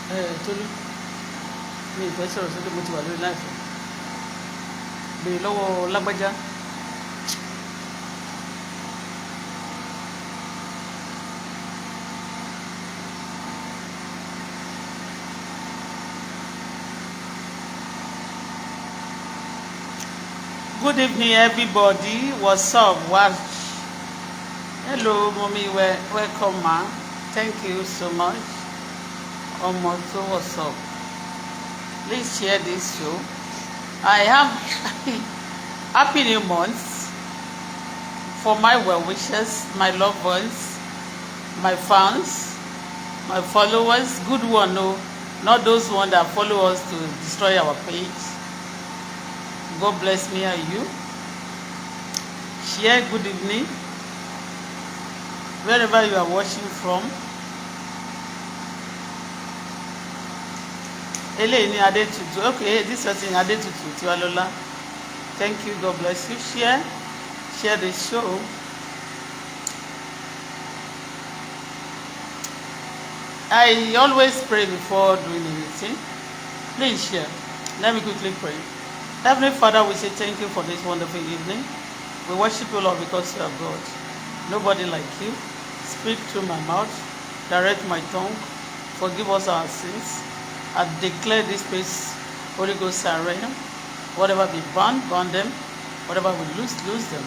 Ẹ Tolú, mi ì fẹ́ sọ̀rọ̀ sókè, mo ti wà lórí live. Béèrè lọ́wọ́ lágbájá. Good evening, everybody. What's up? What? Hello, mommy. Welcome, ma. Thank you so much. Ọmọ tó, what's up? Please share this show. I have happy new month for my well wishers, my loved ones, my fans, my followers. Good one, no, not those one that follow us to destroy our page. God bless me and you. Share. Good evening, wherever you are watching from. Eléyìí ní Adétutù. Okay, this person, Adétutù Tiwalọ́lá. Thank you. God bless you. Share, share the show. I always pray before doing anything. Please share. Let me quickly pray. Heavenly Father, we say thank you for this wonderful evening. We worship you, Lord, because you are God. Nobody like you. Speak through my mouth, direct my tongue, forgive us our sins. I declare this place Holy Ghost arena. Whatever be burned, burn them. Whatever we lose, lose them.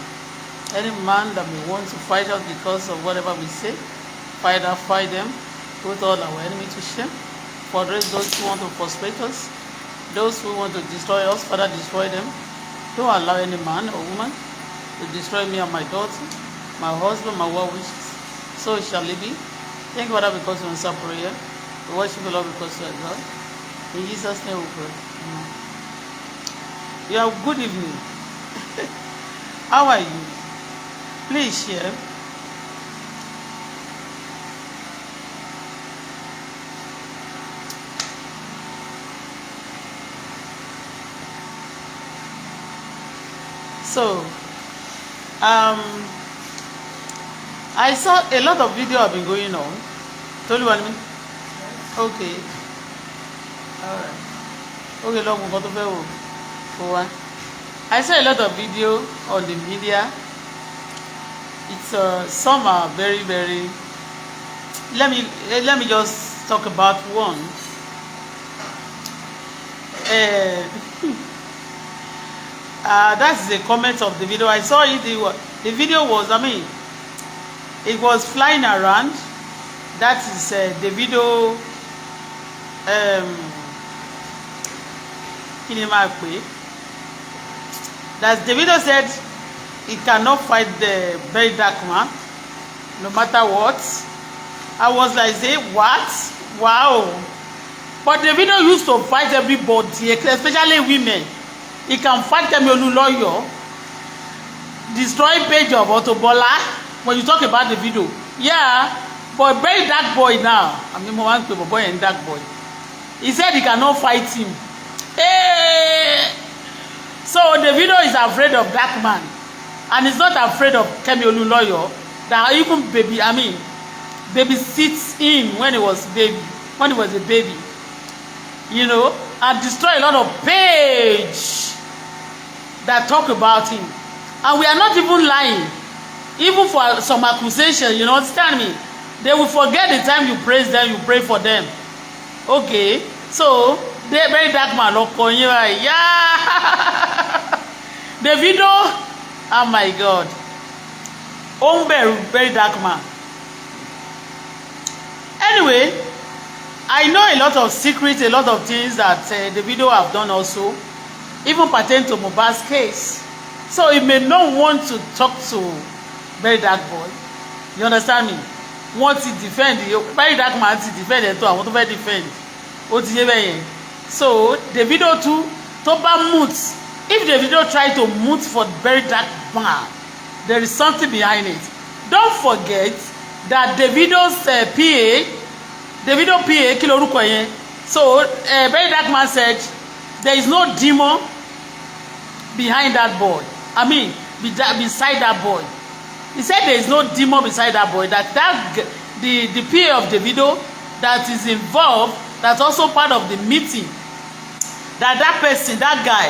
Any man that may want to fight us because of whatever we say, fight us, fight them. Put all our enemy to shame. For those who want to frustrate us, those who want to destroy us, Father, destroy them. Don't allow any man or woman to destroy me and my daughter, my husband, my well wishes. So shall it be. Thank you, Father, because you answer prayer. We worship you, Lord, because you are God. In Jesus' name we pray. Amen. Yeah, good evening. How are you? Please share. So, I saw a lot of video have been going on. Tolu wa ni mi? Okay. All right. Okay, lọ́gbọ̀n nǹkan tó fẹ́ wò fún wa. I saw a lot of video on the media. It's some are very, very. Let me just talk about one. That's the comment of the video. I saw it. The video was, I mean, it was flying around. That is the video. Kí ni máa pè é? That the video said he cannot fight the very dark man, no matter what. I was like, say what? Wow. But the video used to fight everybody, especially women. He can fight Kemi Olunloyo, destroy page of Auto Bola. When you talk about the video, yeah, but very dark boy now. I mean, mo máa ń pè bọ̀bọ̀ yẹn dark boy. He said he cannot fight him. Hey! So the video is afraid of dark man, and he's not afraid of Kemi Olunloyo. That even baby, I mean, babysits him when he was baby, when he was a baby, and destroy a lot of page that talk about him. And we are not even lying. Even for some accusation, you understand me? They will forget the time you praise them, you pray for them. Okay, so they very dark man lọkọ yín báyìí. Yeah! Davido, oh my God, ó ń bẹ̀rù very dark man. Anyway, I know a lot of secrets, a lot of things that Davido have done also, even pertain to Mohbad's case. So he may not want to talk to very dark boy. You understand me? Wọ́n ti defend very dark man, ti defend ẹ̀ tó àwọn tó fẹ́ defend. Ó ti yé bẹ́ẹ̀ yẹn. So Davido too, tó bá mute, if Davido try to mute for very dark man, there is something behind it. Don't forget that Davido's PA, Davido PA, kí lorúkọ yẹn? So very dark man said there is no demon behind that boy. I mean, beside that boy. He said there is no demon beside that boy. That the PA of Davido that is involved, that's also part of the meeting, that person, that guy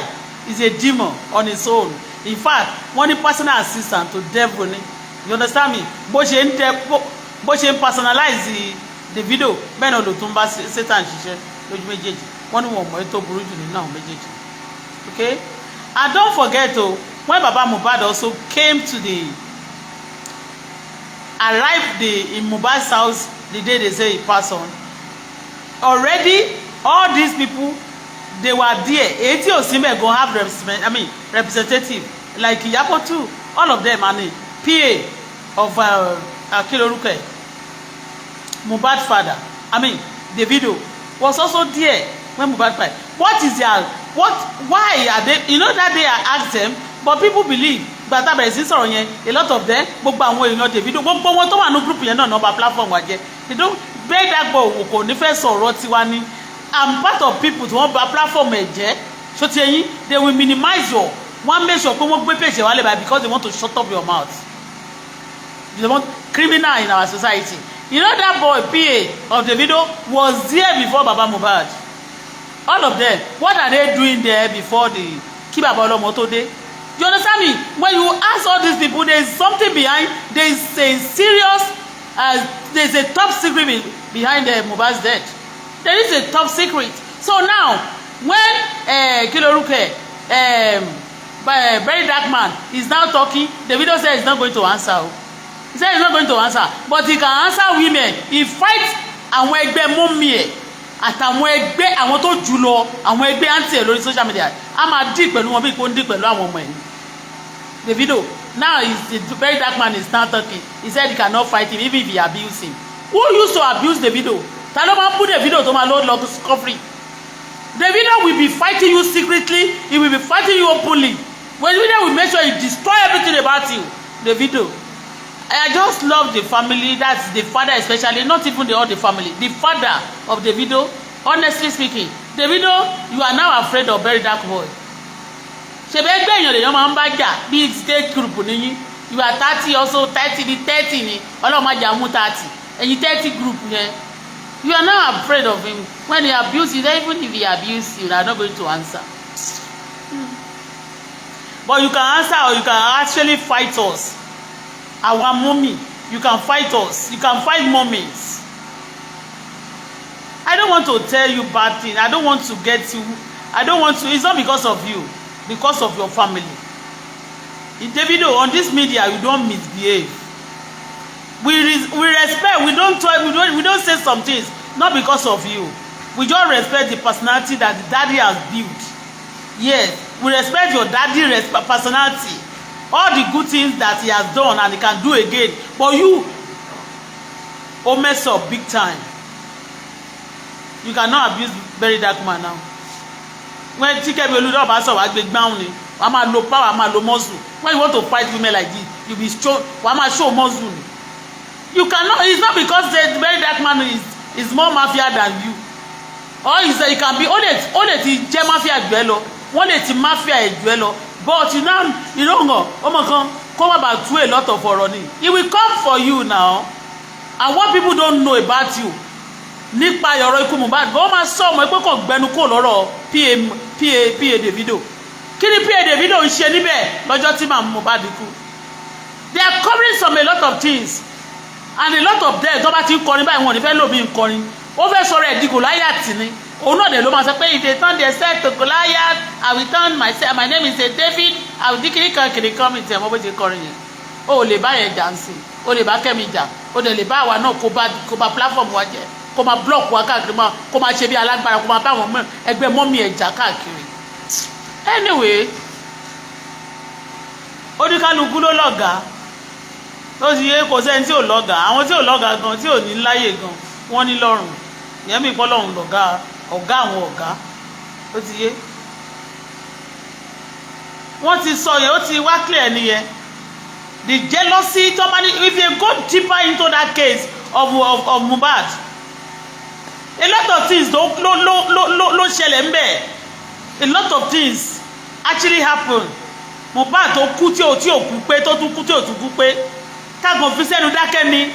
is a demon on his own. In fact, wọ́n ní personal assistant to devil ni. You understand me? Bó ṣe ń dẹ, bó ṣe ń personalize Davido, bẹ́ẹ̀ náà ló tún bá Satan ṣiṣẹ́ lójú méjèèjì. Wọ́n ní wọn mọ̀ ẹ́ tó burú jù nínú àwọn méjèèjì. Okay, and don't forget o, when Baba Mohbad also came to the arrive the in Mohbad's house the day they say he pass on, already all these people, they were there. Èyí tí ò sí mẹ́ gan have represent, I mean, representative like Iyabo too, all of them, and the PA of akilorúkọ ẹ̀, Mohbad father, I mean Davido, was also there when Mohbad died. What is their what Why are they? You know that day I asked them, but people believe gbàtà bẹ̀rẹ̀ sí sọ̀rọ̀ yẹn, a lot of them, gbogbo àwọn èèyàn Davido, gbogbo wọn tó wà ní group yẹn náà náà bà platform wa jẹ́. They don't bẹ́ẹ̀ dàgbọ̀ òwò kò ní fẹ́ sọ̀rọ̀ tiwa ni. I'm part of people tí wọ́n bà platform ẹ̀ jẹ́. So ti ẹyin, they will minimize your, wọ́n make sure pé wọ́n gbé page wálé báyìí because they want to shut up your mouth. They want criminal in our society. You know that boy, PA of Davido, was there before Baba Mohbad. All of them, what are they doing there before the kí baba ọlọ́mọ tó dé? You understand me? When you ask all these people, there is something behind. There is a serious there is a top secret behind the Mohbad's death. There is a top secret. So now when kí lorúkọ ẹ, Very Dark Man is now talking, Davido said he's not going to answer o. He said he's not going to answer, but he can answer women. He fight àwọn ẹgbẹ́ mummy ẹ̀ àtàwọn ẹgbẹ́ àwọn tó jù lọ, àwọn ẹgbẹ́ aunty ẹ̀ lórí social media. A máa dì pẹ̀lú wọn bí kò ń dì pẹ̀lú àwọn ọmọ ẹ̀. Davido now is the Very Dark Man is now talking. He said he cannot fight him even if he abuse him. Who used to abuse Davido? Ta ló máa ń bú Davido tó máa lọ lọ scot-free? Davido will be fighting you secretly. He will be fighting you openly. When Davido will make sure he destroy everything about you. Davido, I just love the family, that's the father especially, not even the all the family, the father of Davido. Honestly speaking, Davido, you are now afraid of Very Dark Boy. Ṣebí ẹgbẹ́ èèyàn lèèyàn máa ń bá jà bíi state group níyìn. You are 30 also, 30 ní 30 ní ọlọ́run má jà mú 30 ẹ̀yin 30 group yẹn. You are now afraid of him. When he abuse you, even if he abuse you, you are not going to answer, but you can answer or you can actually fight us, our mommy. You can fight us, you can fight mummies. I don't want to tell you bad thing. I don't want to get you, I don't want to. It's not because of you, because of your family. Davido, on this media, you don't misbehave. We respect. We don't try, we don't say some things not because of you. We just respect the personality that the daddy has built. Yes, we respect your daddy personality, all the good things that he has done and he can do again. But you o mess up big time. You cannot abuse Very Dark Man now. When tí Kẹ́mi Olúlọ́yọ̀ bá sọ̀rọ̀, wàá gbé gbáhùn ni, wàá máa lo power, wàá máa lo muscle. When you want to fight women like this, you be show, wàá máa show muscle ni. You cannot. It's not because the Very Dark Man is more mafia than you or is it can be. Ó lè ti jẹ́ mafia jù ẹ lọ, wọ́n lè ti mafia ẹ̀ jù ẹ lọ, but you know, you know ngọ ọmọ kan kó má bàa tú a lot of ọ̀rọ̀ ni. He will come for you now. And what people don't know about you nípa ọ̀rọ̀ ikú Mohbad, wọ́n máa sọ ọmọ ẹgbẹ́ kan gbẹnu kó lọ́rọ̀ PA Davido. Kí ni PA Davido ń ṣe níbẹ̀ lọ́jọ́ tí màmú Mohbad kú? They are covering some a lot of things and a lot of them. Tó bá ti ń kọrin báyìí, wọn ò ní fẹ́ lómi ń kọrin. Ó fẹ́ sọ̀rọ̀ ẹ̀ di Goliath ni. Òun náà dẹ̀ ló máa sọ pé, "If they turn their self to Goliath, I will turn myself. My name is a David. I will di kiri kan kiri kan." Mi tẹ̀ mọ́ bó ṣe kọrin yẹn. O ò lè bá yẹn jà ń sìn, o lè bá Kẹ́mi jà, o dẹ̀ lè bá àwa náà kó bá platform wa jẹ́, kó máa block wa káàkiri, kó máa ṣe bí alágbára, kó máa bá àwọn ẹgbẹ́ mummy ẹ̀ jà káàkiri. Anyway, oníkálukú ló lọ́gàá. Ó ti yé, kò sẹ́ni tí ò lọ́gàá. Àwọn tí ò lọ́gàá gan, tí ò ní láyè gan, wọ́n ní lọ́rùn. Ìyẹn mi kọ́ lọ́rùn lọ́gàá, ọ̀gá àwọn ọ̀gá. Ó ti yé, wọ́n ti sọ yẹn, ó ti wá clear nìyẹn. The jealousy tó bá ní, if you go deeper into that case of Mohbad, a lot of things ló ló ló ló ló ṣẹlẹ̀ ńbẹ̀. A lot of things actually happen. Mohbad tó kú tí ò kú pé, tó tún kú tí ò tún kú pé, káàkiri fi sẹ́nu dákẹ́ ni.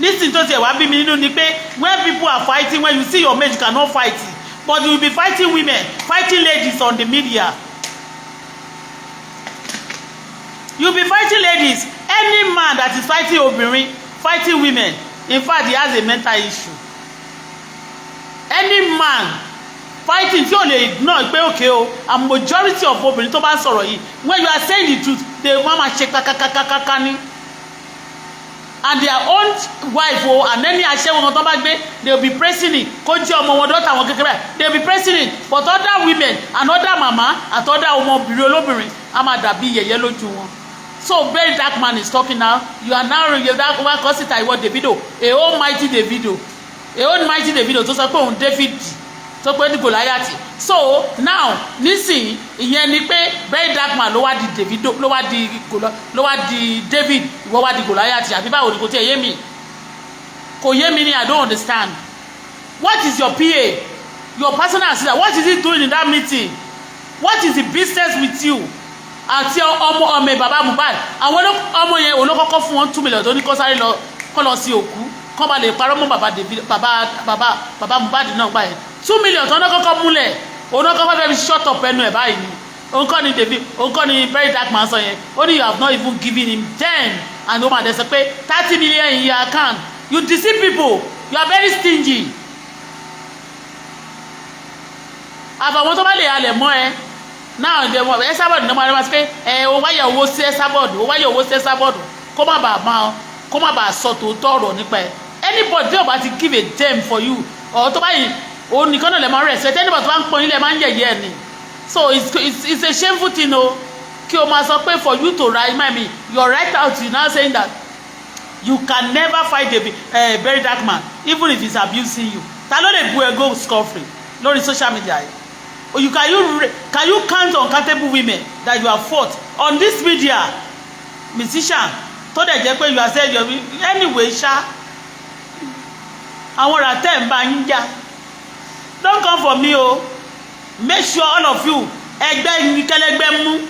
Nísìnyí tó tiẹ̀ wá bí mi nínú ni pé when people are fighting, when you see your mate, you cannot fight it, but you will be fighting women, fighting ladies on the media. You be fighting ladies. Any man that is fighting obìnrin, fighting women, in fact, he has a mental issue. Any man fighting tí o lè ignore pé, okay o, and majority of obìnrin tó bá ń sọ̀rọ̀ yìí, when you are saying the truth, they wọ́n máa ṣe kakakakaka ní, and their own wife o, and any aṣẹ́wó wọn tó bá gbé, they will be praising it. Kó jẹ́ ọmọ wọn, daughter wọn kékeré, they will be praising it, but other women and other mama and other ọmọbìnrin olóbìnrin á máa dàbí yẹ̀yẹ́ lójú wọn. So Very Dark Man is talking now. You are now, you that one kọ síta, ìwọ Davido, a almighty Davido, a almighty Davido tó sọ pé òun David tó pé ní Goliath. So now nísìnyí, ìyẹn ni pé Very Dark Man ló wá di Davido, ló wá di David, ìwọ wá di Goliath, àbí báwo ni? Kò tí ẹ yé mi, kò yé mi ni. I don't understand. What is your PA, your personal assistant, what is he doing in that meeting? What is the business with you àti ọmọ ọmọ bàbá Mohbad? Àwọn ọmọ yẹn olókọ́kọ́ fún wọn 2 million tó ní kó sáré lọ kó lọ sí òkú, kó ba lè parọ́ mọ́ bàbá David, bàbá bàbá bàbá Mohbad náà gbà yẹn. 2 million tó ní kọ́kọ́ múlẹ̀, òun náà kọ́kọ́ fẹ́ fi shut up ẹnu ẹ̀ báyìí ni. Òun kọ́ ni David, òun kọ́ ni Very Dark Man sọ yẹn. Ó ní you have not even given him 10, and ó máa dẹ̀ sọ pé 30 million in your account. You deceive people. You are very stingy. Àfàwọn tó bá lè halẹ̀ mọ́ ẹ náà dẹ̀ wọ́n Esabod ní wọ́n máa sọ pé ẹ o wáyà owó sí Esabod, o wáyà owó sí Esabod, kó má bàa sọ tòótọ́ ọ̀rọ̀ nípa ẹ. Anybody tí o bá ti give a damn for you or tó bá yìí, òun nìkan náà lè máa respect. Anybody tó bá ń pọ́n yín lè máa ń yẹ̀yẹ́ ẹ̀ ni. So it's a shameful thing o, kí o máa sọ pé for you to write me your right out, you now saying that you can never fight a Very Dark Man even if he's abusing you. Ta ló lè bu ẹ go scot free lórí social media yìí? You can you count uncountable women that you have fought on this media, musician tó dẹ̀ jẹ́ pé you are saying you anyway ṣá, àwọn ràtẹ́ ń bá yín jà. Don't come for me o. Make sure all of you, ẹgbẹ́ kẹlẹgbẹ́ mú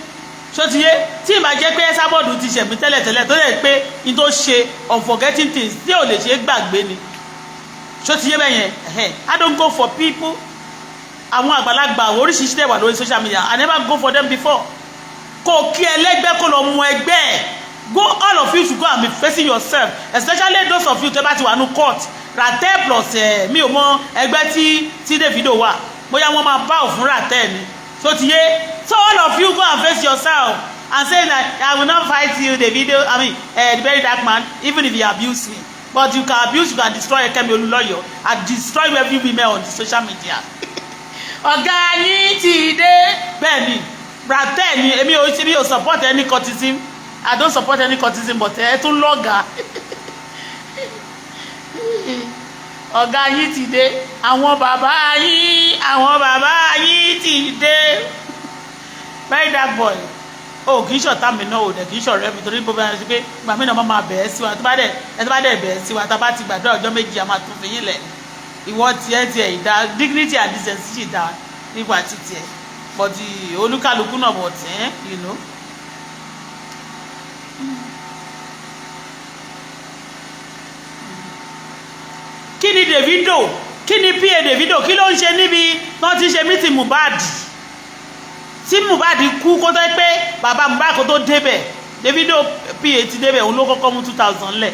ṣó ti yé. Tí ìbá jẹ́ pé Esabod ti ṣẹ̀mí tẹ́lẹ̀tẹ́lẹ̀, tó lè pé n tó ṣe unforgetting things tí ò lè ṣe é gbàgbé ni, ṣó ti yé bẹ́ẹ̀ yẹn? I don't go for people. Àwọn àgbàlagbà oríṣiríṣi tẹ̀ wà lórí social media, I never go for them before. Kò kí ẹlẹ́gbẹ́ kó lọ mú ẹgbẹ́ ẹ̀. Go, all of you should go and be facing yourself, especially those of you tẹ́ bá ti wà ní court. Ratel plus ẹ̀, mi ò mọ ẹgbẹ́ tí Davido wà, bóyá wọ́n máa bá òfin Ratel ni, so ti yé. So all of you, go and face yourself and say that I will not fight you, Davido, I mean, the Very Dark Man, even if he abuse me. But you can abuse, you can destroy Kemi Olunloyo and destroy every women on the social media. Ọ̀gá yín ti dé. Bẹ́ẹ̀ ni, Ratel ni. Èmi ò mi ò support any cultism. I don't support any cultism, but ẹ tún lọ́gàá. Ọ̀gá yín ti dé. Àwọn bàbá yín, àwọn bàbá yín ti dé. Very Dark Boy o, kì í ṣọ̀tá mi náà o, dẹ̀ kì í ṣọ̀rẹ́ mi, torí bó bá yẹn ṣe pé ìgbà mí náà máa bẹ̀ẹ́ sí wa, tó bá dẹ̀ ẹ tó bá dẹ̀ bẹ̀ẹ́ sí wa, tá a bá ti gbàdúrà ọjọ́ 2, a máa tún fi yín lẹ̀. Ìwọ tiẹ̀ tiẹ̀ ìdá dignity and decency sì dá nípa títí ẹ̀, but olúkálukú náà, but you know. Kí ni Davido, kí ni PA Davido, kí ló ń ṣe níbi wọ́n ti ṣe meeting Mohbad tí Mohbad kú? Kó tó pé bàbá Mohbad kó tó débẹ̀, Davido PA ti débẹ̀. Òun ló kọ́kọ́ mú 2,000 lẹ̀,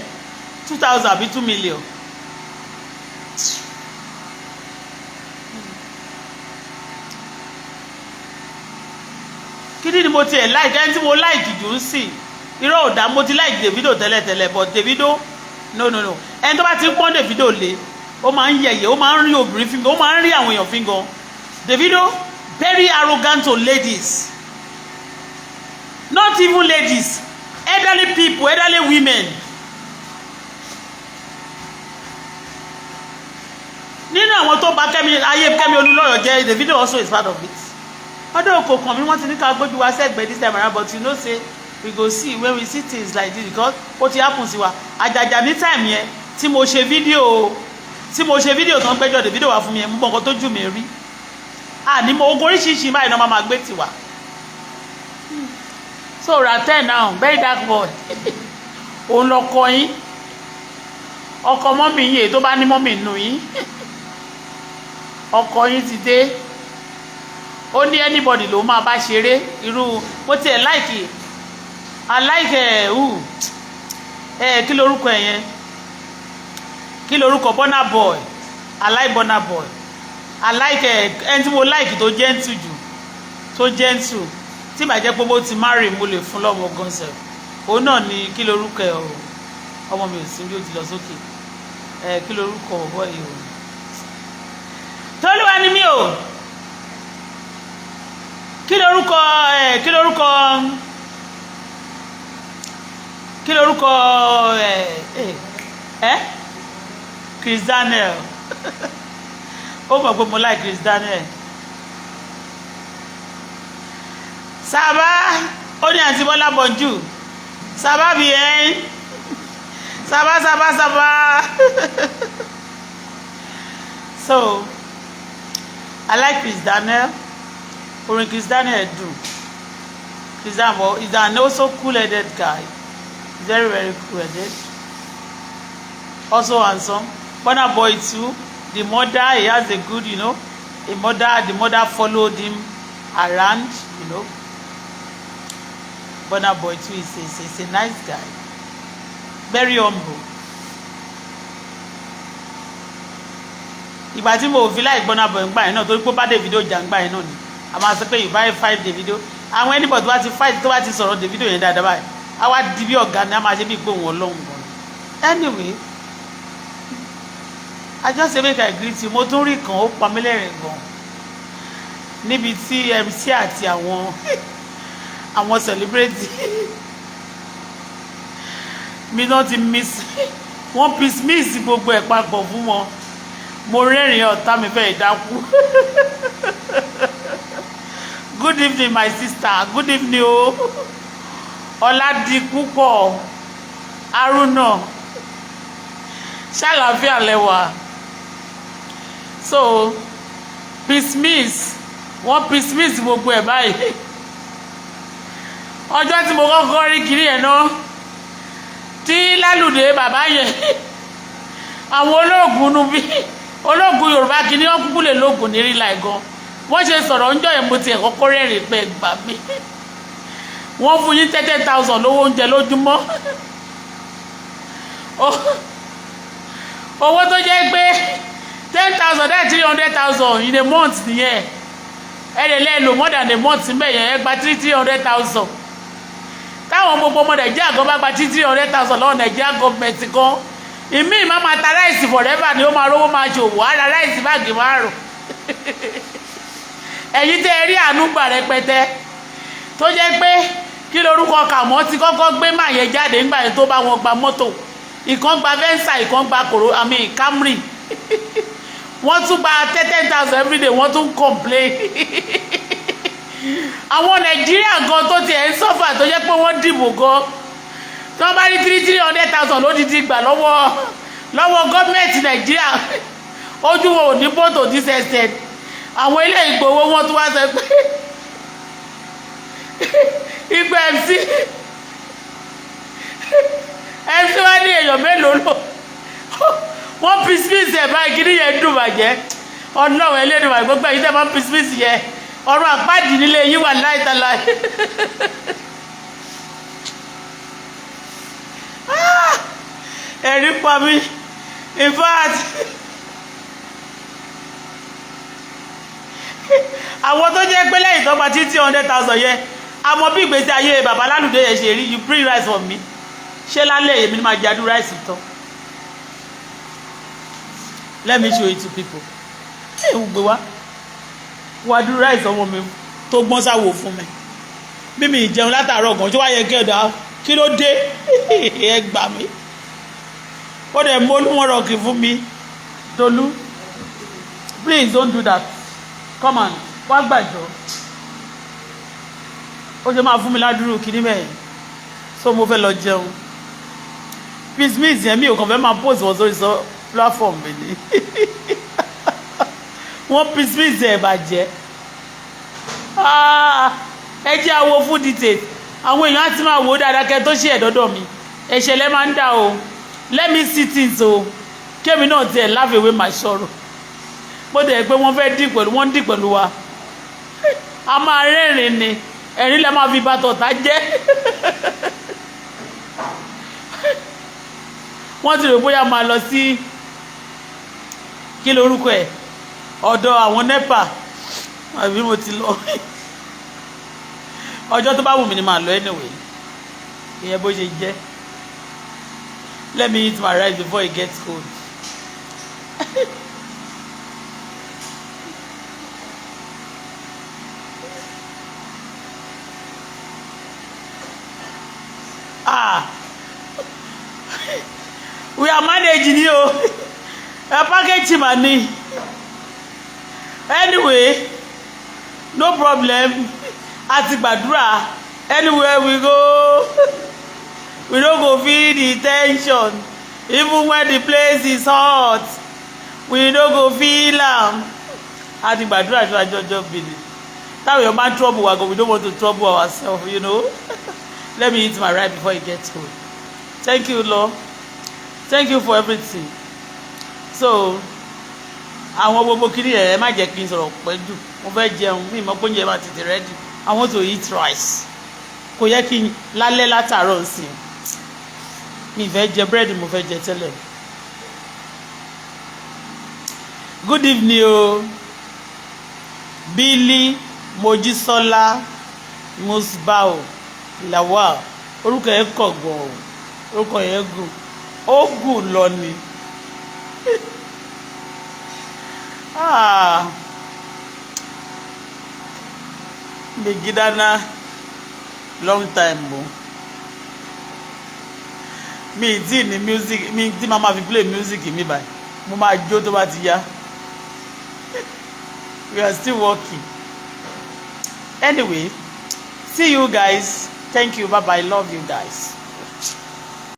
2,000 àbí 2 million. Kí ni mo tiẹ̀ like? Ẹni tí mo like jù ń sìn, irọ́ ò dá. Mo ti like Davido tẹ́lẹ̀tẹ́lẹ̀, but Davido, no, no, no. Ẹni tó bá ti ń pọ́n Davido lé, ó máa ń yẹ̀yẹ̀, ó máa ń rí obìnrin fín, ó máa ń rí àwọn èèyàn fín gan. Davido very arrogant to ladies, not even ladies, elderly people, elderly women. Nínú àwọn tó bà Kẹ́mi ayé Kẹ́mi Olúlọ́yọ̀ jẹ́, Davido also is part of it. Ọdún kò kàn mí. Wọ́n ti ní ká gbójú wa sẹ́gbẹ̀ẹ́ this time around, but you know say we go see when we see things like this, because ó ti happen sí wa àjàjà ní time yẹn tí mo ṣe fídíò tán, gbẹ́jọ́ Davido wá fún mi yẹn, mo mọ nǹkan tó jù mí rí. Àní mo ogun oríṣiríṣi báyìí náà máa gbé tiwa. So Ratel now, Very Dark Boy, òun lọ kọ yín. Ọkọ mummy yín, èyí tó bá ní mummy nù yín, ọkọ yín ti dé. Ó ní anybody ló máa bá ṣeré. Irú mo tiẹ̀ like, I like ẹ̀ ẹ̀ kí lorúkọ ẹ̀ yẹn? Kí lorúkọ Burna Boy? I like Burna Boy. I like ẹ. Ẹni tí mo like tó gentle jù, tó gentle, tí màá jẹ́ pé bó ti marry, mo lè fún lọ́mọ gan sef. Òun náà ni, kí lorúkọ ẹ o? Ọmọ mi ò sí bí, ó ti lọ sókè ẹ. Kí lorúkọ ọ̀bọ yìí o? Tolúwa ni mí o. Kí lorúkọ ẹ? Kí lorúkọ ẹ? Ẹ Chris Daniel. Ó mọ̀ pé mo like Chris Daniel. Sábà ó ní àǹtí Bọ́lá, bonjour, ça va bien? Ça va, ça va, ça va. So I like Chris Daniel. Orin Chris Daniel dùn. Chris Daniel is an also cool-headed guy, very, very cool-headed, also handsome. Burna Boy too, the mother, he has a good a mother. The mother followed him around. Burna Boy too is a nice guy, very humble. Ìgbà tí mo fi láì Burna Boy ńgbà yẹn náà, torí pé ó bá Davido jà ńgbà yẹn náà ni a máa sọ pé you buy five Davido. Àwọn anybody tó bá ti fight, tó bá ti sọ̀rọ̀ Davido yẹn dáadáa báyìí, á wá di bí ọ̀gá ni, a máa ṣe bí pé òun ọlọ́run gan. Anyway, I just say make I greet you. Mo tún rí kan, ó pa mí lẹ́rìn gan, níbi tí MC àti àwọn celebrity mi náà ti miss, wọ́n miss gbogbo ẹ̀ papọ̀ fún wọn. Mo rẹ́rìn, ọ̀tá mi fẹ́ dákú. Good evening, my sister. Good evening o. Ọládipúpọ̀ Haruna, ṣàlàáfíà lẹ́wà? So peace, wọ́n peace gbogbo ẹ̀ báyìí. Ọjọ́ tí mo kọ́kọ́ rí kiri ẹ̀ náà, tí lálùdé bàbá yẹn, àwọn olóògùn nu bí olóògùn Yorùbá kìíní, wọn kúkú lè lóògùn ní rí láì gan. Wọ́n ṣe sọ̀rọ̀ ńjọ́ yẹn, mo tiẹ̀ kọ́kọ́ rẹ́rìn pé gbà mí, wọ́n fún yín 10,000 lówó oúnjẹ lójúmọ́. Owó tó jẹ́ pé 10,000 dẹ́, 300,000 in a month nìyẹn. Ẹ lè lẹ́ lò more than a month mbẹ̀ yẹn. Ẹ gba three three hundred thousand. Táwọn gbogbo ọmọ Nàìjíríà gan bá gba 300,000 lọ́wọ́ Nàìjíríà gọọmẹ̀ntì gan, ìmí ìmá máa ta rice forever ni, ó máa rówó máa ṣòwò á ra rice báàgì márùn. Ẹ̀yin tẹ́ ẹ rí àánú gbà rẹpẹtẹ, tó jẹ́ pé kí lorúkọ kàmọ́ ti kọ́kọ́ gbé màá yẹn jáde nígbà yẹn, tó bá wọn gba mọ́tò, ìkan gba Venza, ìkan gba kòró, àmì Camry, wọ́n tún gba 10,000 everyday, wọ́n tún complain. Àwọn Nàìjíríà gan tó tiẹ̀ ń suffer, tó jẹ́ pé wọ́n dìbò gan, tí wọ́n bá rí 300,000 lódìdí gbà lọ́wọ́ gọ́ọ̀mẹ̀ntì Nàìjíríà, ojú wọn ò ní bọ́tò this extent. Àwọn ilé ìgbowó, wọn tún wá sọ pé ìgbà MC wá ní èèyàn mélòó lò wọ́n peace ẹ̀ báyìí. Kí ni yẹn dùn bàjẹ́. Ọlọ́run ẹlẹ́dùn bàjẹ́. Gbogbo ẹ̀yin tẹ́ máa ń peace yẹn, ọ̀run àpáàdì nílé yín wà láìtàlá. Ẹ̀rí pa mí. In fact, àwọn tó jẹ́ pé lẹ́yìn tó gba títí 100,000 yẹn, àmọ́ bí ìgbésí ayé bàbá lálùdé yẹn ṣe rí. You bring rice for me. Ṣé lálẹ́ èmi ni máa jẹ adú rice tán? Let me show it to people. Ẹ ń gbé wá wá dúró rice. Ọmọ mi tó gbọ́n sáwò fún mi, bí mi jẹun látàárọ̀ gan tó wá yẹ kí ọ̀dà, kí ló dé? Ẹ gbà mí. Ó dẹ̀ mú olúmọ̀rọ̀ kì fún mi. Tolú, please don't do that. Come on, wá gbàjọ. Ó ṣe máa fún mi ládùúrú kíní bẹ́ẹ̀. So mo fẹ́ lọ jẹun. Peace means yẹn, mi ò kàn fẹ́ máa post wọn sórí sọ platform mi ni. Wọ́n peace means ẹ̀ bàjẹ́. Ẹ jẹ́ àwo fún details. Àwọn èèyàn á ti máa wò ó dáadáa kẹ́ tó ṣe ẹ̀dọ́dọ̀ mi. Ẹ̀ṣẹ̀ lẹ́ máa ń dà o. Let me see things o. Kémi náà tiẹ̀ laugh away my sorrow. Bó dẹ̀ pé wọ́n fẹ́ dì pẹ̀lú, wọ́n ń dì pẹ̀lú wa, a máa rẹ́rìn ni, ẹ̀rín lẹ́ máa fi bàtọ̀ ọ̀tá jẹ́. Wọ́n ti rò bóyá máa lọ sí, kí lorúkọ ẹ̀, ọ̀dọ̀ àwọn NEPA, àbí mo ti lọ. Ọjọ́ tó bá wù mí ni màá lọ. Anyway, ìyẹn bó ṣe jẹ́. Let me eat my rice before it gets cold. Ah, we are managing ni o, ẹ package mà ni. Anyway, no problem, a ti gbàdúrà. Anywhere we go, we no go feel the tension. Even when the place is hot, we no go feel am. A ti gbàdúrà ṣáájú ọjọ́ bìnrin táwọn èèyàn máa ń trouble wa gan. We don't want to trouble ourselves. Let me eat my rice before it gets cold. Thank you, Lord. Thank you for everything. So àwọn gbogbo kiri ẹ, má jẹ́ kí n sọ̀rọ̀ pẹ́ jù. Mo fẹ́ jẹun, mi mọ̀ pé oúnjẹ máa tètè ready. I want to eat rice. Kò yẹ kí n lálẹ́ látàárọ̀ sí mi fẹ́ jẹ búrẹ́dì, mo fẹ́ jẹ tẹ́lẹ̀. Good evening o, Billy Mojísọ́lá Musbau Lawal. Orúkọ yẹn kọ̀ gan o, orúkọ yẹn gùn, ó gùn lọ ni. Ah, Megidana, long time o. Mi tí ní music mi tí màá ma fi play music mi báyìí, mo máa jó tó bá ti yá. We are still working. Anyway, see you guys. Thank you. Bye bye. Love you guys.